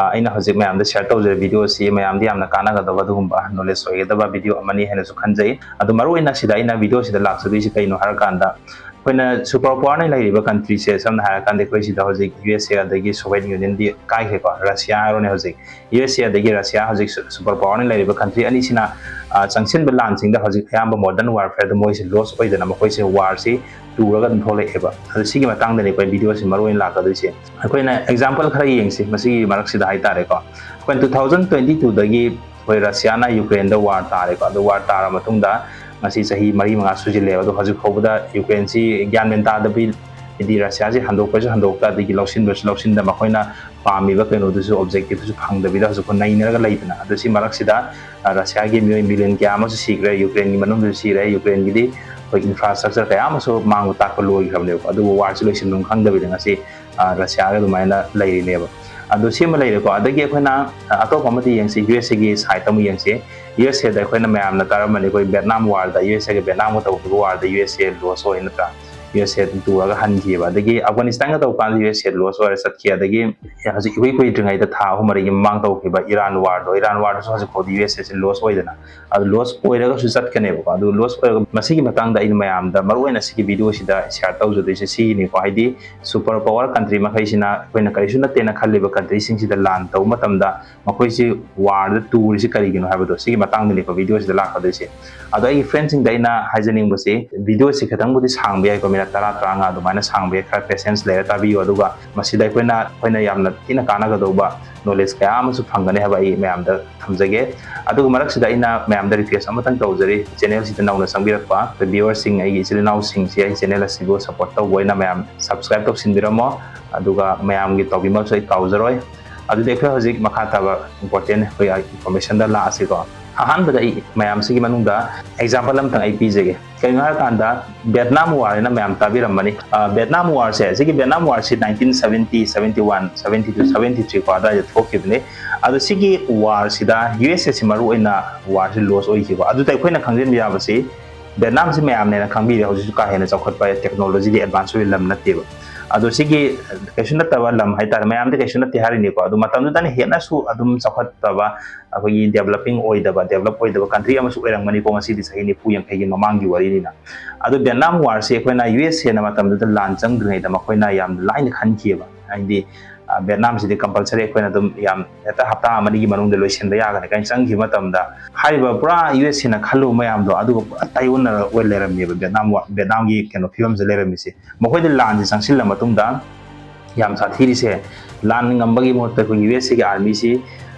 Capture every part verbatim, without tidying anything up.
ꯑꯩꯅ ꯍꯧꯖꯤꯛ ꯃꯌꯥꯝꯗ ꯁꯤꯌꯔ ꯇꯧꯖꯔꯤꯕ ꯚꯤꯗꯤꯑꯣꯁꯤ ꯃꯌꯥꯝꯗ ꯌꯥꯝꯅ ꯀꯥꯟꯅꯒꯗꯕ ꯑꯗꯨꯒꯨꯝꯕ ꯅꯣꯂꯦꯖ ꯑꯣꯏꯒꯗꯕ ꯚꯤꯗꯤꯑꯣ ꯑꯃꯅꯤ ꯍꯥꯏꯅꯁꯨ ꯈꯟꯖꯩ꯫ ꯑꯗꯣ ꯃꯔꯨꯑꯣꯏꯅ ꯁꯤꯗ ꯑꯩꯅ ꯚꯤꯗꯤꯑꯣꯁꯤꯗ ꯂꯥꯛꯆꯗꯣꯏꯁꯤ ꯀꯩꯅꯣ ꯍꯥꯏꯔꯀꯥꯟꯗ, ꯑꯩꯈꯣꯏꯅ ꯁꯨꯄꯔ ꯄꯥꯋꯔꯅ ꯂꯩꯔꯤꯕ ꯀꯟꯇ꯭ꯔꯤꯁꯦ, ꯁꯝꯅ ꯍꯥꯏꯔꯀꯥꯟꯗ ꯑꯩꯈꯣꯏ ꯁꯤꯗ ꯍꯧꯖꯤꯛ ꯌꯨ ꯑꯦꯁ ꯑꯦ ꯑꯗꯒꯤ ꯁꯣꯚꯤꯌꯦꯠ ꯌꯨꯅꯤꯌꯟꯗꯤ ꯀꯥꯏꯈ꯭ꯔꯦꯀꯣ, ꯔꯁꯤꯌꯥ ꯍꯥꯏꯔꯣꯅꯦ꯫ ꯍꯧꯖꯤꯛ ꯌꯨ ꯑꯦꯁ ꯑꯦ ꯑꯗꯒꯤ ꯔꯁꯤꯌꯥ ꯍꯧꯖꯤꯛ ꯁꯨ-, ꯁꯨꯄꯔ ꯄꯥꯋꯔꯅ ꯂꯩꯔꯤꯕ ꯀꯟꯇ꯭ꯔꯤ ꯑꯅꯤꯁꯤꯅ, ꯑ, ꯆꯪꯁꯤꯟꯕ ꯂꯥꯟꯁꯤꯡꯗ ꯍꯧꯖꯤꯛ ꯑꯌꯥꯝꯕ ꯃꯣꯗꯔꯟ ꯋꯥꯔꯐꯤꯌꯔꯗ ꯃꯣꯏꯁꯦ ꯂꯣꯁ ꯑꯣꯏꯗꯅ ꯃꯈꯣꯏꯁꯦ ꯋꯥꯔꯁꯤ ꯇꯨꯔꯒ ꯑꯗꯨꯝ ꯊꯣꯛꯂꯛꯑꯦꯕ꯫ ꯑꯗꯣ ꯁꯤꯒꯤ ꯃꯇꯥꯡꯗꯅꯤ ꯑꯩꯈꯣꯏ ꯚꯤꯗꯤꯑꯣꯁꯤ ꯃꯔꯨ ꯑꯣꯏꯅ ꯂꯥꯛꯀꯗꯣꯏꯁꯦ꯫ ꯑꯩꯈꯣꯏꯅ ꯑꯦꯛꯖꯥꯝꯄꯜ ꯈꯔ ꯌꯦꯡꯁꯤ ꯃꯁꯤꯒꯤ ꯃꯔꯛꯁꯤꯗ ꯍꯥꯏꯇꯥꯔꯦꯀꯣ꯫ ꯑꯩꯈꯣꯏꯅ two thousand twenty twoꯗꯒꯤ ꯑꯩꯈꯣꯏ ꯔꯁꯤꯌꯥꯅ ꯌꯨꯀ꯭ꯔꯦꯟꯗ ꯋꯥꯔ ꯇꯥꯔꯦꯀꯣ꯫ ꯑꯗꯣ ꯋꯥꯔ ꯇꯥꯔ ꯃꯇꯨꯡꯗ ꯉꯁꯤ ꯆꯍꯤ ꯃꯔꯤ ꯃꯉꯥ ꯁꯨꯖꯤꯜꯂꯦꯕ꯫ ꯑꯗꯣ ꯍꯧꯖꯤꯛ ꯐꯥꯎꯕꯗ ꯌꯨꯀ꯭ꯔꯦꯟꯁꯤ ꯒ꯭ꯌꯥꯟ ꯃꯦꯟ ꯇꯥꯗꯕꯤ, ꯍꯥꯏꯗꯤ ꯔꯁꯤꯌꯥꯁꯤ ꯍꯟꯗꯣꯛꯄꯁꯨ ꯍꯟꯗꯣꯛꯇ, ꯑꯗꯒꯤ ꯂꯧꯁꯤꯟꯕꯁꯨ ꯂꯧꯁꯤꯟꯗ, ꯃꯈꯣꯏꯅ ꯄꯥꯝꯃꯤꯕ ꯀꯩꯅꯣꯗꯨꯁꯨ, ꯑꯣꯕꯖꯦꯛꯇꯤꯞꯇꯨꯁꯨ ꯐꯪꯗꯕꯤꯗ ꯍꯧꯖꯤꯛ ꯐꯥꯎ ꯅꯩꯅꯔꯒ ꯂꯩꯗꯅ꯫ ꯑꯗꯣ ꯁꯤ ꯃꯔꯛꯁꯤꯗ, ꯑ, ꯔꯁꯤꯌꯥꯒꯤ ꯃꯤꯑꯣꯏ ꯃꯤꯂꯤꯌꯟ ꯀꯌꯥ ꯑꯃꯁꯨ ꯁꯤꯈ꯭ꯔꯦ, ꯌꯨꯀ꯭ꯔꯦꯟꯒꯤ ꯃꯅꯨꯡꯗꯁꯨ ꯁꯤꯔꯦ, ꯌꯨꯀ꯭ꯔꯦꯟꯒꯤꯗꯤ ꯑꯩꯈꯣꯏ ꯏꯟꯐ꯭ꯔꯥꯁ꯭ꯇ꯭ꯔꯛꯆꯔ ꯀꯌꯥ ꯑꯃꯁꯨ ꯃꯥꯡꯕ ꯇꯥꯛꯄ ꯂꯣꯏꯈ꯭ꯔꯕꯅꯦꯕꯀꯣ꯫ ꯑꯗꯨꯕꯨ ꯋꯥꯔꯁꯤ ꯂꯣꯏꯁꯤꯟꯐꯝ ꯈꯪꯗꯕꯤꯗ ꯉꯁꯤ, ꯑ, ꯔꯁꯤꯌꯥꯒ ꯑꯗꯨꯃꯥꯏꯅ ꯂꯩꯔꯤꯅꯦꯕ꯫ ꯑꯗꯣ ꯁꯤꯃ ꯂꯩꯔꯦꯀꯣ꯫ ꯑꯗꯒꯤ ꯑꯩꯈꯣꯏꯅ, ꯑ, ꯑꯇꯣꯞꯄ ꯑꯃꯗꯤ ꯌꯦꯡꯁꯤ, ꯌꯨ ꯑꯦꯁ ꯑꯦꯒꯤ ꯁꯥꯏꯠ ꯑꯃꯨꯛ ꯌꯦꯡꯁꯤ꯫ ꯌꯨ ꯑꯦꯁ ꯑꯦꯗ ꯑꯩꯈꯣꯏꯅ ꯃꯌꯥꯝꯅ ꯇꯥꯔꯝꯃꯅꯤ, ꯑꯩꯈꯣꯏ ꯚꯦꯠꯅꯥꯝ ꯋꯥꯔꯗ, ꯌꯨ ꯑꯦꯁ ꯑꯦꯒ ꯚꯦꯠꯅꯥꯝꯒ ꯇꯧꯈꯤꯕ ꯋꯥꯔꯗ ꯌꯨ ꯑꯦꯁ ꯑꯦ ꯂꯣꯁ ꯑꯣꯏ ꯅꯠꯇ꯭ꯔꯥ? ꯌꯨ ꯑꯦꯁ ꯑꯦ ꯑꯗꯨꯝ ꯇꯨꯔꯒ ꯍꯟꯈꯤꯕ꯫ ꯑꯗꯒꯤ ꯑꯐꯒꯥꯅꯤꯁꯇꯥꯟꯒ ꯇꯧꯕ ꯀꯥꯟꯗ ꯌꯨ ꯑꯦꯁ ꯑꯦ ꯂꯣꯁ ꯑꯣꯏꯔ ꯆꯠꯈꯤ꯫ ꯑꯗꯒꯤ ꯍꯧꯖꯤꯛ ꯏꯀꯨꯏ ꯀꯨꯏꯗ꯭ꯔꯤꯉꯩꯗ ꯊꯥ ꯑꯍꯨꯝ ꯃꯔꯤꯒꯤ ꯃꯃꯥꯡ ꯇꯧꯈꯤꯕ ꯏꯔꯥꯟ ꯋꯥꯔꯗꯣ, ꯏꯔꯥꯟ ꯋꯥꯔꯗꯁꯨ ꯍꯧꯖꯤꯛ ꯐꯥꯎꯗꯤ ꯌꯨ ꯑꯦꯁ ꯑꯦꯁꯦ ꯂꯣꯁ ꯑꯣꯏꯗꯅ, ꯑꯗꯨ ꯂꯣꯁ ꯑꯣꯏꯔꯒꯁꯨ ꯆꯠꯀꯅꯦꯕꯀꯣ꯫ ꯑꯗꯨ ꯂꯣꯁ ꯑꯣꯏꯔꯒ ꯃꯁꯤꯒꯤ ꯃꯇꯥꯡꯗ ꯑꯩꯅ ꯃꯌꯥꯝꯗ ꯃꯔꯨꯑꯣꯏꯅ ꯁꯤꯒꯤ ꯚꯤꯗꯤꯑꯣꯁꯤꯗ ꯁꯤꯌꯥꯔ ꯇꯧꯖꯗꯣꯏꯁꯦ ꯁꯤꯒꯤꯅꯤꯀꯣ꯫ ꯍꯥꯏꯗꯤ ꯁꯨꯄꯔ ꯄꯥꯋꯔ ꯀꯟꯇ꯭ꯔꯤ ꯃꯈꯩꯁꯤꯅ ꯑꯩꯈꯣꯏꯅ ꯀꯔꯤꯁꯨ ꯅꯠꯇꯦꯅ ꯈꯜꯂꯤꯕ ꯀꯟꯇ꯭ꯔꯤꯁꯤꯡꯁꯤꯗ ꯂꯥꯟ ꯇꯧꯕ ꯃꯇꯝꯗ ꯃꯈꯣꯏꯁꯤ ꯋꯥꯔꯗ ꯇꯨꯔꯤꯁꯤ ꯀꯔꯤꯒꯤꯅꯣ ꯍꯥꯏꯕꯗꯣ ꯁꯤꯒꯤ ꯃꯇꯥꯡꯗꯅꯤꯀꯣ ꯚꯤꯗꯤꯑꯣꯁꯤꯗ ꯂꯥꯛꯀꯗꯣꯏꯁꯦ꯫ ꯑꯗꯣ ꯑꯩꯒꯤ ꯐ꯭ꯔꯦꯟꯁꯤꯡꯗ ꯑꯩꯅ ꯍꯥꯏꯖꯅꯤꯡꯕꯁꯤ, ꯚꯤꯗꯤꯑꯣꯁꯤ ꯈꯤꯇꯪꯕꯨꯗꯤ ꯁꯥꯡꯕ ꯌꯥꯏꯀꯣ, ꯃꯤꯅꯠ ꯇꯔꯥ ꯇꯔꯥꯃꯉꯥ ꯑꯗꯨꯃꯥꯏꯅ ꯁꯥꯡꯕ ꯌꯥꯏ, ꯈꯔ ꯄꯦꯁꯦꯟꯁ ꯂꯩꯔ ꯇꯥꯕꯤꯌꯨ꯫ ꯑꯗꯨꯒ ꯃꯁꯤꯗ ꯑꯩꯈꯣꯏꯅ, ꯑꯩꯈꯣꯏꯅ ꯌꯥꯝꯅ ꯊꯤꯅ ꯀꯥꯟꯅꯒꯗꯧꯕ ꯅꯣꯂꯦꯖ ꯀꯌꯥ ꯑꯃꯁꯨ ꯐꯪꯒꯅꯤ ꯍꯥꯏꯕ ꯑꯩ ꯃꯌꯥꯝꯗ ꯊꯝꯖꯒꯦ꯫ ꯑꯗꯨꯒ ꯃꯔꯛꯁꯤꯗ ꯑꯩꯅ ꯃꯌꯥꯝꯗ ꯔꯤꯀ꯭ꯋꯦꯁ ꯑꯃꯇꯪ ꯇꯧꯖꯔꯤ, ꯆꯦꯅꯦꯜꯁꯤꯗ ꯅꯧꯅ ꯆꯪꯕꯤꯔꯛꯄ ꯑꯩꯈꯣꯏ ꯚꯤꯌꯨꯋꯔꯁꯤꯡ, ꯑꯩꯒꯤ ꯏꯆꯤꯜ ꯏꯅꯥꯎꯁꯤꯡꯁꯤ ꯑꯩ ꯆꯦꯅꯦꯜ ꯑꯁꯤꯕꯨ ꯁꯞꯄꯣꯔꯠ ꯇꯧꯕ ꯑꯣꯏꯅ ꯃꯌꯥꯝ ꯁꯕꯁꯀ꯭ꯔꯥꯏꯕ ꯇꯧꯁꯤꯟꯕꯤꯔꯝꯃꯣ꯫ ꯑꯗꯨꯒ ꯃꯌꯥꯝꯒꯤ ꯇꯧꯕꯤꯃꯜꯁꯨ ꯑꯩ ꯀꯥꯎꯖꯔꯣꯏ꯫ ꯑꯗꯨꯗꯤ ꯑꯩꯈꯣꯏ ꯍꯧꯖꯤꯛ ꯃꯈꯥ ꯇꯥꯕ ꯏꯝꯄꯣꯔꯇꯦꯟ ꯑꯩꯈꯣꯏ ꯏꯟꯐꯣꯔꯃꯦꯁꯟꯗ ꯂꯥꯛꯑꯁꯤꯀꯣ꯫ ꯑꯍꯥꯟꯕꯗ ꯑꯩ ꯃꯌꯥꯝꯁꯤꯒꯤ ꯃꯅꯨꯡꯗ ꯑꯦꯛꯖꯥꯝꯄꯜ ꯑꯃꯇꯪ ꯑꯩ ꯄꯤꯖꯒꯦ꯫ ꯀꯩꯅꯣ ꯍꯥꯏꯔꯀꯥꯟꯗ ꯚꯦꯠꯅꯥꯝ ꯋꯥꯔ ꯍꯥꯏꯅ ꯃꯌꯥꯝ ꯇꯥꯕꯤꯔꯝꯃꯅꯤ꯫ ꯑ, ꯚꯦꯠꯅꯥꯝ ꯋꯥꯔꯁꯦ, ꯁꯤꯒꯤ Vietnam ꯋꯥꯔꯁꯤ nineteen seventy, seventy one, seventy two, seventy three ꯀꯣ ꯑꯗꯨꯋꯥꯏꯗ ꯊꯣꯛꯈꯤꯕꯅꯤ꯫ ꯑꯗꯣ ꯁꯤꯒꯤ ꯋꯥꯔꯁꯤꯗ ꯌꯨ ꯑꯦꯁ ꯑꯦꯁꯤ ꯃꯔꯨ ꯑꯣꯏꯅ ꯋꯥꯔꯁꯤ ꯂꯣꯁ ꯑꯣꯏꯈꯤꯕ꯫ ꯑꯗꯨꯗ ꯑꯩꯈꯣꯏꯅ ꯈꯪꯖꯤꯟꯕ ꯌꯥꯕꯁꯤ, ꯚꯦꯠꯅꯥꯝꯁꯤ ꯃꯌꯥꯝꯅ ꯍꯦꯟꯅ ꯈꯪꯕꯤꯔꯦ, ꯍꯧꯖꯤꯛꯁꯨ ꯀꯥ ꯍꯦꯟꯅ ꯆꯥꯎꯈꯠꯄ ꯇꯦꯛꯅꯣꯂꯣꯖꯤꯗꯤ ꯑꯦꯗꯚꯥꯟꯁ ꯑꯣꯏꯕ ꯂꯝ ꯅꯠꯇꯦꯕ꯫ ꯑꯗꯣ ꯁꯤꯒꯤ ꯀꯩꯁꯨ ꯅꯠꯇꯕ ꯂꯝ ꯍꯥꯏꯇꯥꯔꯦ, ꯃꯌꯥꯝꯗꯤ ꯀꯩꯁꯨ ꯅꯠꯇꯦ ꯍꯥꯏꯔꯤꯅꯤꯀꯣ, ꯑꯗꯣ ꯃꯇꯝꯗꯨꯗꯅ ꯍꯦꯟꯅꯁꯨ ꯑꯗꯨꯝ ꯆꯥꯎꯈꯠꯇꯕ, ꯑꯩꯈꯣꯏꯒꯤ ꯗꯦꯕꯂꯞꯄꯤꯡ ꯑꯣꯏꯗꯕ, ꯗꯦꯕꯂꯞ ꯑꯣꯏꯗꯕ ꯀꯟꯇ꯭ꯔꯤ ꯑꯃꯁꯨ ꯑꯣꯏꯔꯝꯒꯅꯤꯀꯣ ꯉꯁꯤꯗꯤ, ꯆꯍꯤ ꯅꯤꯐꯨ ꯌꯥꯡꯈꯩꯒꯤ ꯃꯃꯥꯡꯒꯤ ꯋꯥꯔꯤꯅꯤꯅ꯫ ꯑꯗꯣ ꯚꯦꯠꯅꯥꯝ ꯋꯥꯔꯁꯦ ꯑꯩꯈꯣꯏꯅ ꯌꯨ ꯑꯦꯁ ꯑꯦꯅ ꯃꯇꯝꯗꯨꯗ ꯂꯥꯟ ꯆꯪꯗ꯭ꯔꯤꯉꯩꯗ ꯃꯈꯣꯏꯅ ꯌꯥꯝ ꯂꯥꯏꯅ ꯈꯟꯈꯤꯑꯕ, ꯍꯥꯏꯗꯤ ꯚꯦꯠꯅꯥꯝꯁꯤꯗꯤ ꯀꯝꯄꯜꯁꯔꯤ ꯑꯩꯈꯣꯏꯅ ꯑꯗꯨꯝ ꯌꯥꯝ ꯍꯦꯛꯇ ꯍꯞꯇꯥ ꯑꯃꯅꯤꯒꯤ ꯃꯅꯨꯡꯗ ꯂꯣꯏꯁꯤꯟꯕ ꯌꯥꯒꯅꯤ ꯀꯥꯏꯅ ꯆꯪꯈꯤꯕ ꯃꯇꯝꯗ, ꯍꯥꯏꯔꯤꯕ ꯄꯨꯔꯥ ꯌꯨ ꯑꯦꯁ ꯑꯦꯅ ꯈꯜꯂꯨꯕ ꯃꯌꯥꯝꯗꯣ ꯑꯗꯨꯒ ꯄꯨꯔꯥ ꯇꯥꯏꯑꯣꯟꯅꯔ ꯑꯣꯏ ꯂꯩꯔꯝꯃꯦꯕ ꯚꯦꯠꯅꯥꯝ ꯋꯥ-, ꯚꯦꯠꯅꯥꯝꯒꯤ ꯀꯩꯅꯣ ꯐꯤꯕꯝꯁꯦ ꯂꯩꯔꯝꯃꯤꯁꯦ꯫ ꯃꯈꯣꯏꯗ ꯂꯥꯟꯁꯦ ꯆꯪꯁꯤꯜꯂ ꯃꯇꯨꯡꯗ ꯌꯥꯝ ꯁꯥꯊꯤꯔꯤꯁꯦ, ꯂꯥꯟ ꯉꯝꯕꯒꯤ ꯃꯍꯨꯠꯇ ꯑꯩꯈꯣꯏ ꯌꯨ ꯑꯦꯁ ꯑꯦꯒꯤ ꯑꯥꯔꯃꯤꯁꯤ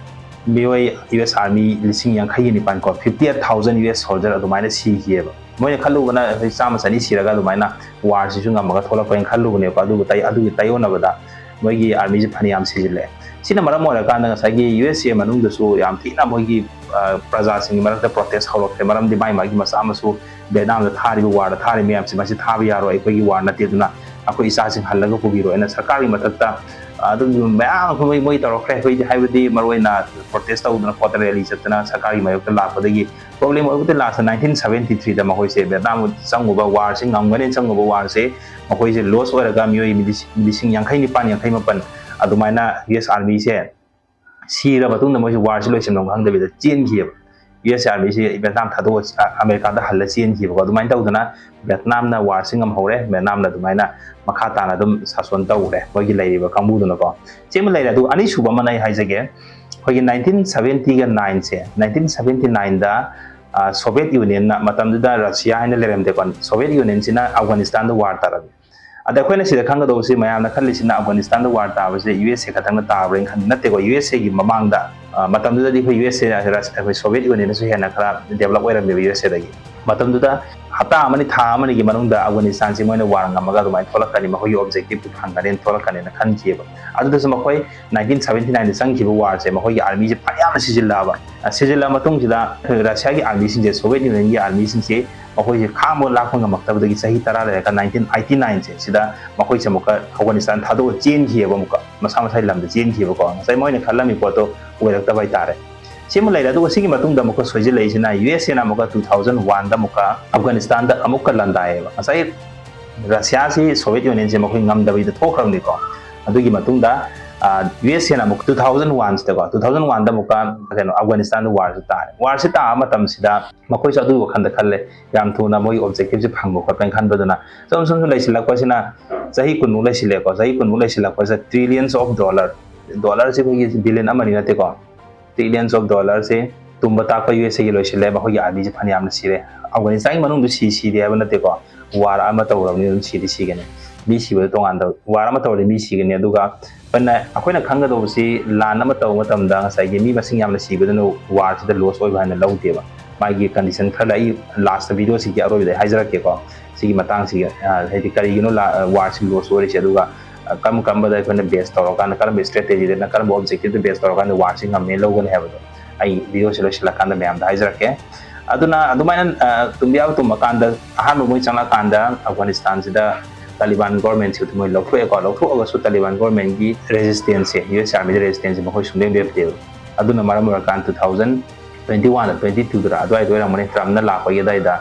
ꯃꯤꯑꯣꯏ ꯌꯨ ꯑꯦꯁ ꯑꯥꯔꯃꯤ ꯂꯤꯁꯤꯡ ꯌꯥꯡꯈꯩꯒꯤ ꯅꯤꯄꯥꯟ ꯀꯣ, fifty eight thousand U S soldier ꯑꯗꯨꯃꯥꯏꯅ ꯁꯤꯈꯤꯑꯕ꯫ ꯃꯣꯏꯅ ꯈꯜꯂꯨꯕꯅ ꯑꯩꯈꯣꯏ ꯆꯥꯝꯃ ꯆꯅꯤ ꯁꯤꯔꯒ ꯑꯗꯨꯃꯥꯏꯅ ꯋꯥꯔꯁꯤꯁꯨ ꯉꯝꯃꯒ ꯊꯣꯛꯂꯛꯄꯅ ꯈꯜꯂꯨꯕꯅꯦꯕ꯫ ꯑꯗꯨꯕꯨ ꯇꯥꯏ-, ꯑꯗꯨꯒꯤ ꯇꯥꯏꯑꯣꯟꯅꯕꯗ ꯃꯣꯏꯒꯤ ꯑꯥꯔꯃꯤꯁꯤ ꯐꯅꯌꯥꯝ ꯁꯤꯖꯤꯜꯂꯦ꯫ ꯁꯤꯅ ꯃꯔꯝ ꯑꯣꯏꯔꯀꯥꯟꯗ ꯉꯁꯥꯏꯒꯤ ꯌꯨ ꯑꯦꯁ ꯑꯦ ꯃꯅꯨꯡꯗꯁꯨ ꯌꯥꯝ ꯊꯤꯅ ꯃꯣꯏꯒꯤ, ꯑ, ꯄ꯭ꯔꯖꯥꯁꯤꯡꯒꯤ ꯃꯔꯛꯇ ꯄ꯭ꯔꯣꯇꯦꯁ ꯍꯧꯔꯛꯈ꯭ꯔꯦ꯫ ꯃꯔꯝꯗꯤ ꯃꯥꯏ ꯃꯥꯒꯤ ꯃꯆꯥ ꯃꯁꯨ ꯚꯦꯠꯅꯥꯝꯗ ꯊꯥꯔꯤꯕ ꯋꯥꯔꯗ ꯊꯥꯔꯤꯕ ꯃꯌꯥꯝꯁꯦ ꯃꯁꯤ ꯊꯥꯕ ꯌꯥꯔꯣꯏ, ꯑꯩꯈꯣꯏꯒꯤ ꯋꯥꯔ ꯅꯠꯇꯦ, ꯑꯗꯨꯅ ꯑꯩꯈꯣꯏ ꯏꯆꯥꯁꯤꯡ ꯍꯜꯂꯒ ꯄꯨꯕꯤꯔꯣ ꯍꯥꯏꯅ ꯁꯔꯀꯥꯔꯒꯤ ꯃꯊꯛꯇ ꯑꯗꯨꯝ ꯃꯌꯥꯝ ꯑꯃ ꯃꯣꯏ, ꯃꯣꯏ ꯇꯧꯔꯛꯈ꯭ꯔꯦ꯫ ꯑꯩꯈꯣꯏꯗꯤ ꯍꯥꯏꯕꯗꯤ ꯃꯔꯨꯑꯣꯏꯅ ꯄ꯭ꯔꯣꯇꯦꯁ ꯇꯧꯗꯅ ꯈꯣꯠꯇꯅ ꯔꯦꯂꯤ ꯆꯠꯇꯅ ꯁꯔꯀꯥꯔꯒꯤ ꯃꯥꯌꯣꯛꯇ ꯂꯥꯛꯄꯗꯒꯤ ꯄ꯭ꯔꯣꯕ꯭ꯂꯦꯝ ꯑꯣꯏꯕꯗꯤ ꯂꯥꯁꯇ nineteen seventy threeꯗ ꯃꯈꯣꯏꯁꯦ ꯚꯦꯠꯅꯥꯝ ꯆꯪꯉꯨꯕ ꯋꯥꯔꯁꯦ ꯉꯝꯒꯅꯦꯅ ꯆꯪꯉꯨꯕ ꯋꯥꯔꯁꯦ ꯃꯈꯣꯏꯁꯦ ꯂꯣꯁ ꯑꯣꯏꯔꯒ ꯃꯤꯑꯣꯏ ꯂꯤꯁꯤꯡ ꯌꯥꯡꯈꯩ ꯅꯤꯄꯥꯟ, ꯌꯥꯡꯈꯩ ꯃꯥꯄꯟ ꯑꯗꯨꯃꯥꯏꯅ ꯌꯨ ꯑꯦꯁ ꯑꯥꯔꯃꯤꯁꯦ ꯁꯤꯔ ꯃꯇꯨꯡꯗ ꯃꯣꯏꯁꯦ ꯋꯥꯔꯁꯤ ꯂꯣꯏꯁꯤꯟꯐꯝ ꯈꯪꯗꯕꯤꯗ ꯆꯦꯟꯈꯤꯑꯕ꯫ ꯌꯨ ꯑꯦꯁ ꯑꯥꯔꯃꯤꯁꯤ ꯚꯦꯠꯅꯥꯝ ꯊꯥꯗꯣꯛꯑ ꯑ-, ꯑꯃꯦꯔꯤꯀꯥꯗ ꯍꯜꯂ ꯆꯦꯟꯈꯤꯕꯀꯣ꯫ ꯑꯗꯨꯃꯥꯏꯅ ꯇꯧꯗꯅ ꯚꯦꯠꯅꯥꯝꯅ ꯋꯥꯔꯁꯤ ꯉꯝꯍꯧꯔꯦ꯫ ꯚꯦꯠꯅꯥꯝꯅ ꯑꯗꯨꯃꯥꯏꯅ ꯃꯈꯥ ꯇꯥꯅ ꯑꯗꯨꯝ ꯁꯥꯁꯣꯟ ꯇꯧꯈ꯭ꯔꯦ ꯃꯣꯏꯒꯤ ꯂꯩꯔꯤꯕ ꯀꯥꯡꯕꯨꯗꯨꯅꯀꯣ꯫ ꯁꯤꯃ ꯂꯩꯔꯦ꯫ ꯑꯗꯨꯒ ꯑꯅꯤꯁꯨꯕ ꯑꯃꯅ ꯑꯩ ꯍꯥꯏꯖꯒꯦ, ꯑꯩꯈꯣꯏꯒꯤ nineteen seventyꯒ nineꯁꯦ, nineteen seventy nineꯗ, ꯑ, ꯁꯣꯚꯤꯌꯦꯠ ꯌꯨꯅꯤꯌꯟꯅ, ꯃꯇꯝꯗꯨꯗ ꯔꯁꯤꯌꯥ ꯍꯥꯏꯅ ꯂꯩꯔꯝꯗꯦꯀꯣ, ꯁꯣꯚꯤꯌꯦꯠ ꯌꯨꯅꯤꯌꯟꯁꯤꯅ ꯑꯐꯒꯥꯅꯤꯁꯇꯥꯟꯗ ꯋꯥꯔ ꯇꯥꯔꯝꯃꯤ꯫ ꯑꯗ ꯑꯩꯈꯣꯏꯅ ꯁꯤꯗ ꯈꯪꯒꯗꯧꯕꯁꯤ, ꯃꯌꯥꯝꯅ ꯈꯜꯂꯤꯁꯤꯅ ꯑꯐꯒꯥꯅꯤꯁꯇꯥꯟꯗ ꯋꯥꯔ ꯇꯥꯕꯁꯦ ꯌꯨ ꯑꯦꯁ ꯑꯦ ꯈꯛꯇꯪꯅ ꯇꯥꯕ꯭ꯔꯥ ꯍꯥꯏꯅ ꯈꯟꯕ ꯅꯠꯇꯦꯀꯣ꯫ ꯌꯨ ꯑꯦꯁ ꯑꯦꯒꯤ ꯃꯃꯥꯡꯗ, ꯑ, ꯃꯇꯝꯗꯨꯗꯗꯤ ꯑꯩꯈꯣꯏ ꯌꯨ ꯑꯦꯁ ꯑꯦ, ꯔꯁ-, ꯑꯩꯈꯣꯏ ꯁꯣꯚꯤꯌꯦꯠ ꯌꯨꯅꯤꯌꯟꯅꯁꯨ ꯍꯦꯟꯅ ꯈꯔ ꯗꯦꯕꯂꯞ ꯑꯣꯏꯔꯝꯃꯦꯕ ꯌꯨ ꯑꯦꯁ ꯑꯦꯗꯒꯤ꯫ ꯃꯇꯝꯗꯨꯗ ꯍꯞꯇꯥ ꯑꯃꯅꯤ, ꯊꯥ ꯑꯃꯅꯤꯒꯤ ꯃꯅꯨꯡꯗ ꯑꯐꯒꯥꯅꯤꯁꯇꯥꯟꯁꯤ ꯃꯣꯏꯅ ꯋꯥꯔ ꯉꯝꯃꯒ ꯑꯗꯨꯃꯥꯏꯅ ꯊꯣꯛꯂꯛꯀꯅꯤ, ꯃꯈꯣꯏꯒꯤ ꯑꯣꯕꯖꯦꯛꯇꯤꯞꯇꯨ ꯐꯪꯒꯅꯦꯅ ꯊꯣꯛꯂꯛꯀꯅꯦꯅ ꯈꯟꯈꯤꯑꯕ꯫ ꯑꯗꯨꯗꯁꯨ ꯃꯈꯣꯏ nineteen seventy nineꯗ ꯆꯪꯈꯤꯕ ꯋꯥꯔꯁꯦ ꯃꯈꯣꯏꯒꯤ ꯑꯥꯔꯃꯤꯁꯦ ꯐꯅꯌꯥꯝꯅ ꯁꯤꯖꯤꯜꯂꯛꯑꯕ꯫ ꯑ, ꯁꯤꯖꯤꯜꯂꯛꯑ ꯃꯇꯨꯡꯁꯤꯗ ꯔꯁꯤꯌꯥꯒꯤ ꯑꯥꯔꯃꯤꯁꯤꯡꯁꯦ, ꯁꯣꯚꯤꯌꯦꯠ ꯌꯨꯅꯤꯌꯟꯒꯤ ꯑꯥꯔꯃꯤꯁꯤꯡꯁꯦ ꯃꯈꯣꯏꯁꯦ ꯈꯥꯡꯕ ꯂꯥꯛꯄ ꯉꯝꯃꯛꯇꯕꯗꯒꯤ ꯆꯍꯤ ꯇꯔꯥ ꯂꯩꯔꯒ nineteen eighty nineꯁꯦ ꯁꯤꯗ ꯃꯈꯣꯏꯁꯦ ꯑꯃꯨꯛꯀ ꯑꯐꯒꯥꯅꯤꯁꯇꯥꯟ ꯊꯥꯗꯣꯛꯑ ꯆꯦꯟꯈꯤꯑꯕ, ꯑꯃꯨꯛꯀ ꯃꯁꯥ ꯃꯁꯥꯒꯤ ꯂꯝꯗ ꯆꯦꯟꯈꯤꯕꯀꯣ꯫ ꯉꯁꯥꯏ ꯃꯣꯏꯅ ꯈꯜꯂꯝꯃꯤ ꯄꯣꯠꯇꯣ ꯑꯣꯏꯔꯛꯇꯕ ꯍꯥꯏꯇꯥꯔꯦ꯫ ꯁꯤꯃ ꯂꯩꯔꯦ꯫ ꯑꯗꯨꯒ ꯁꯤꯒꯤ ꯃꯇꯨꯡꯗ ꯑꯃꯨꯛꯀ ꯁꯣꯏꯖꯤꯜꯂꯛꯏꯁꯤꯅ ꯌꯨ ꯑꯦꯁ ꯑꯦꯅ ꯑꯃꯨꯛꯀ two thousand oneꯗ ꯑꯃꯨꯛꯀ ꯑꯐꯒꯥꯅꯤꯁꯇꯥꯟꯗ ꯑꯃꯨꯛꯀ ꯂꯥꯟꯗꯥꯏꯌꯦꯕ꯫ ꯉꯁꯥꯏ ꯔꯁꯤꯌꯥꯁꯤ ꯁꯣꯚꯤꯌꯦꯠ ꯌꯨꯅꯤꯌꯟꯁꯦ ꯃꯈꯣꯏ ꯉꯝꯗꯕꯤꯗ ꯊꯣꯛꯈ꯭ꯔꯕꯅꯤꯀꯣ꯫ ꯑꯗꯨꯒꯤ ꯃꯇꯨꯡꯗ ꯌꯨ ꯑꯦꯁ ꯑꯦꯅ ꯑꯃꯨꯛ ꯇꯨ ꯊꯥꯎꯖꯟ ꯋꯥꯟꯁꯤꯗꯀꯣ, ꯇꯨ ꯊꯥꯎꯖꯟ ꯋꯥꯟꯗ ꯑꯃꯨꯛꯀ ꯀꯩꯅꯣ ꯑꯐꯒꯥꯅꯤꯁꯇꯥꯟꯗ ꯋꯥꯔꯁꯤ ꯇꯥꯔꯦ꯫ ꯋꯥꯔꯁꯤ ꯇꯥꯕ ꯃꯇꯝꯁꯤꯗ ꯃꯈꯣꯏꯁꯨ ꯑꯗꯨꯒꯤ ꯋꯥꯈꯜꯗ ꯈꯜꯂꯦ, ꯌꯥꯝ ꯊꯨꯅ ꯃꯣꯏꯒꯤ ꯑꯣꯕꯖꯦꯛꯇꯤꯞꯁꯦ ꯐꯪꯕ ꯈꯣꯠꯄꯅ ꯈꯟꯕꯗꯨꯅ ꯁꯨꯝ ꯁꯨꯝ ꯁꯨꯝ ꯂꯩꯁꯤꯜꯂꯛꯄꯁꯤꯅ ꯆꯍꯤ ꯀꯨꯟꯃꯨꯛ ꯂꯩꯁꯤꯜꯂꯦꯀꯣ꯫ ꯆꯍꯤ ꯀꯨꯟꯃꯨꯛ ꯂꯩꯁꯤꯜꯂꯛꯄꯁꯤꯗ trillions of dollar, ꯗꯣꯂꯔꯁꯦ ꯑꯩꯈꯣꯏꯒꯤ ꯕꯤꯂꯤꯌꯟ ꯑꯃꯅꯤ ꯅꯠꯇꯦꯀꯣ, trillions of dollarꯁꯦ ꯇꯨꯝꯕ ꯇꯥꯛꯄ ꯌꯨ ꯑꯦꯁ ꯑꯦꯒꯤ ꯂꯣꯏꯁꯤꯜꯂꯦ, ꯃꯈꯣꯏꯒꯤ ꯑꯥꯔꯃꯤꯁꯦ ꯐꯅꯌꯥꯝꯅ ꯁꯤꯔꯦ꯫ ꯑꯐꯒꯥꯅꯤꯁꯇꯥꯟꯒꯤ ꯃꯅꯨꯡꯗ ꯁꯤ ꯁꯤꯗꯦ ꯍꯥꯏꯕ ꯅꯠꯇꯦꯀꯣ, ꯋꯥꯔ ꯑꯃ ꯇꯧꯔꯕꯅꯤ ꯑꯗꯨꯝ ꯁꯤꯗꯤ ꯁꯤꯒꯅꯤ꯫ ꯃꯤ ꯁꯤꯕꯗ ꯇꯣꯉꯥꯟꯗ ꯋꯥꯔ ꯑꯃ ꯇꯧꯔꯗꯤ ꯃꯤ ꯁꯤꯒꯅꯤ꯫ ꯑꯗꯨꯒ ꯑꯩꯈꯣꯏꯅ ꯑꯩꯈꯣꯏꯅ ꯈꯪꯒꯗꯧꯕꯁꯤ ꯂꯥꯟ ꯑꯃ ꯇꯧꯕ ꯃꯇꯝꯗ ꯉꯁꯥꯏꯒꯤ ꯃꯤ ꯃꯁꯤꯡ ꯌꯥꯝꯅ ꯁꯤꯕꯗꯨꯅ ꯋꯥꯔꯁꯤꯗ ꯂꯣꯁ ꯑꯣꯏꯕ ꯍꯥꯏꯅ ꯂꯧꯗꯦꯕ꯫ ꯃꯥꯒꯤ ꯀꯟꯗꯤꯁꯟ ꯈꯔ ꯂꯩ, ꯑꯩ ꯂꯥꯁꯇ ꯚꯤꯗꯤꯑꯣꯁꯤꯒꯤ ꯑꯔꯣꯏꯕꯗ ꯑꯩ ꯍꯥꯏꯖꯔꯛꯀꯦꯀꯣ꯫ ꯁꯤꯒꯤ ꯃꯇꯥꯡꯁꯤꯒꯤ ꯍꯥꯏꯗꯤ ꯀꯔꯤꯒꯤꯅꯣ ꯋꯥꯔꯁꯤ ꯂꯣꯁ ꯑꯣꯏꯔꯤꯁꯦ, ꯑꯗꯨꯒ ꯀꯔꯝ ꯀꯔꯝꯕꯗ ꯑꯩꯈꯣꯏꯅ ꯕꯦꯁ ꯇꯧꯔꯀꯥꯟꯗ, ꯀꯔꯝꯕ ꯏꯁꯇ꯭ꯔꯦꯇꯦꯖꯤꯗꯅ, ꯀꯔꯝꯕ ꯑꯣꯕꯖꯦꯛꯇꯤꯞꯇ ꯕꯦꯁ ꯇꯧꯔꯀꯥꯟꯗ ꯋꯥꯔꯁꯤ ꯉꯝꯃꯦ ꯂꯧꯒꯅꯤ ꯍꯥꯏꯕꯗꯣ ꯑꯩ ꯚꯤꯗꯤꯑꯣꯁꯤ ꯂꯣꯏꯁꯤꯜꯂꯀꯥꯟꯗ ꯃꯌꯥꯝꯗ ꯍꯥꯏꯖꯔꯛꯀꯦ꯫ ꯑꯗꯨꯅ ꯑꯗꯨꯃꯥꯏꯅ ꯇꯨꯝꯕ ꯌꯥꯕ ꯇꯨꯝꯕ ꯀꯥꯟꯗ ꯑꯍꯥꯟꯕ ꯃꯣꯏ ꯆꯪꯂꯛꯀꯥꯟꯗ ꯑꯐꯒꯥꯅꯤꯁꯇꯥꯟꯁꯤꯗ ꯇꯥꯂꯤꯕꯥꯟ ꯒꯣꯔꯃꯦꯟꯁꯤ ꯃꯣꯏ ꯂꯧꯊꯣꯛꯑꯦꯀꯣ꯫ ꯂꯧꯊꯣꯛꯑꯒꯁꯨ ꯇꯥꯂꯤꯕꯥꯟ ꯒꯣꯔꯃꯦꯟꯒꯤ ꯔꯦꯖꯤꯁꯇꯦꯟꯁꯁꯦ, ꯌꯨ ꯑꯦꯁ ꯑꯥꯔꯃꯤꯗ ꯔꯦꯖꯤꯁꯇꯦꯟꯁꯁꯦ ꯃꯈꯣꯏ ꯁꯨꯡꯂꯦꯞ ꯂꯦꯞꯇꯦꯕ꯫ ꯑꯗꯨꯅ ꯃꯔꯝ ꯑꯣꯏꯔꯀꯥꯟꯗ ꯇꯨ ꯊꯥꯎꯖꯟ ꯇ꯭ꯋꯦꯟꯇꯤ ꯋꯥꯟꯗ ꯇ꯭ꯋꯦꯟꯇꯤ ꯇꯨꯗꯔ ꯑꯗꯨꯋꯥꯏꯗ ꯑꯣꯏꯔꯝꯒꯅꯤ, ꯇ꯭ꯔꯝꯞꯅ ꯂꯥꯛꯄꯒꯤ ꯑꯗꯨꯋꯥꯏꯗ